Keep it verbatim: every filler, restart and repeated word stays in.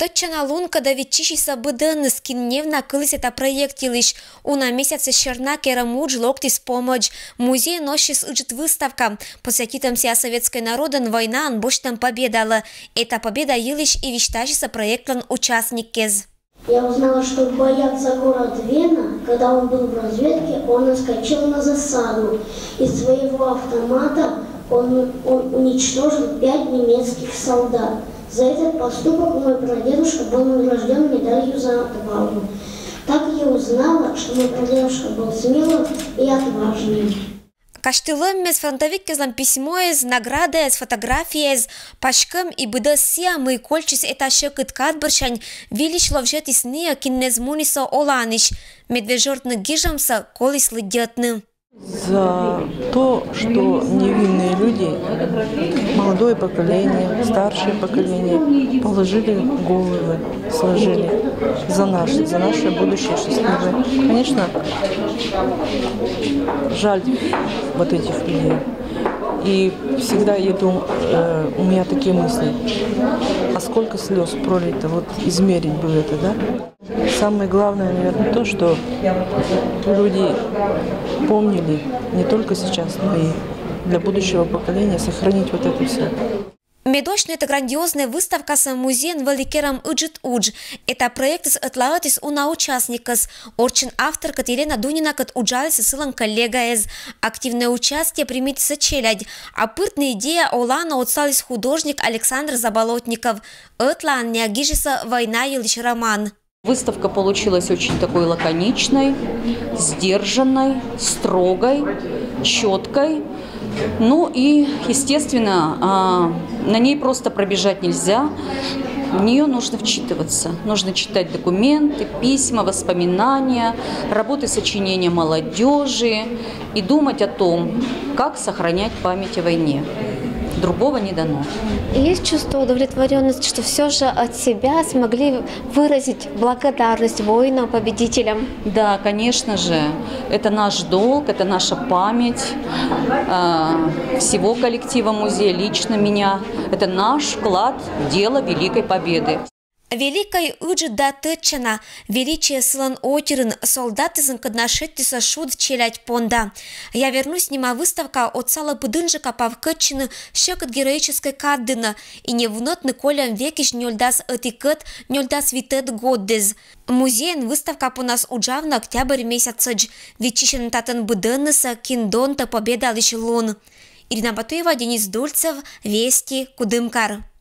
Тӧдчана лун, кӧда виччысисӧ быдӧнныс, кин невна кыліс эта проект йылысь. Уна месяц сьӧрна керӧм удж локтіс помӧдз. Музейын оссис ыджыд выставка, посвятитӧм сійӧ советскӧй народӧн войнаын босьтӧм победалы. Эта победа йылысь и висьтасисӧ проектлӧн участниккез. Я узнала, что бояться город Вена, когда он был в разведке, он наскочил на засаду. Из своего автомата он, он уничтожил пять немецких солдат. За этот поступок мой прадедушка был награжден медалью за отвагу. Так я узнала, что мой прадедушка был смелым и отважным. Казьтылӧммес, фронтовиккезлӧн письмоэз, наградаэз, фотографияэз, паськӧм и быдӧс сійӧ, мый кольччис эта сьӧкыд кад бӧрсянь, вильысь лов сетіс ниӧ, киннэз мунісӧ оланысь. Медвежорны гижӧмсӧ коліс лыддьӧдны. За то, что невинные люди, молодое поколение, старшее поколение положили головы, сложили за наше, за наше будущее счастливое. Конечно, жаль вот этих людей. И всегда я думаю, э, у меня такие мысли, а сколько слез пролито, вот измерить бы это, да? Самое главное, наверное, то, что люди помнили не только сейчас, но и для будущего поколения сохранить вот это все. Медосьны эта грандиознӧй выставкасӧ музейын вӧлі керӧм ыджыд удж. Эта проектыс ӧтлаӧтіс уна участниккӧс. Орччӧн авторкӧд Елена Дунинакӧд уджалісӧ сылӧн коллегаэз. Активнӧй участие примитісӧ челядь. А пыртны идея оланӧ отсаліс художник Александр Заболотников. Ӧтлаын найӧ гижисӧ война йылысь роман. Выставка получилась очень такой лаконичной, сдержанной, строгой, четкой. Ну и, естественно, а, на ней просто пробежать нельзя. В нее нужно вчитываться. Нужно читать документы, письма, воспоминания, работы сочинения молодежи и думать о том, как сохранять память о войне. Другого не дано. Есть чувство удовлетворенности, что все же от себя смогли выразить благодарность воинам-победителям. Да, конечно же, это наш долг, это наша память э, всего коллектива музея, лично меня. Это наш вклад в дело Великой Победы. Великӧй ыджыд да тӧдчана, величие сылӧн отирын, солдатъясыскӧд на шедьтісӧ шуд челядь понда. «Я вернусь» нима выставка отсалӧ пыдынджыка павкӧдчыны сьӧкыд героическӧй кад дінӧ и не вунӧдны кольӧм векысь нёльдас ӧтикӧд, нёльдас витӧд годдэс. Музейын выставка понас уджавны октябрь месяцӧдз. Виччысьӧны татӧн быдӧннысӧ, кин донтӧ победалысь лун. Ирина Батуева, Денис Дульцев, «Вести», Кудымкар.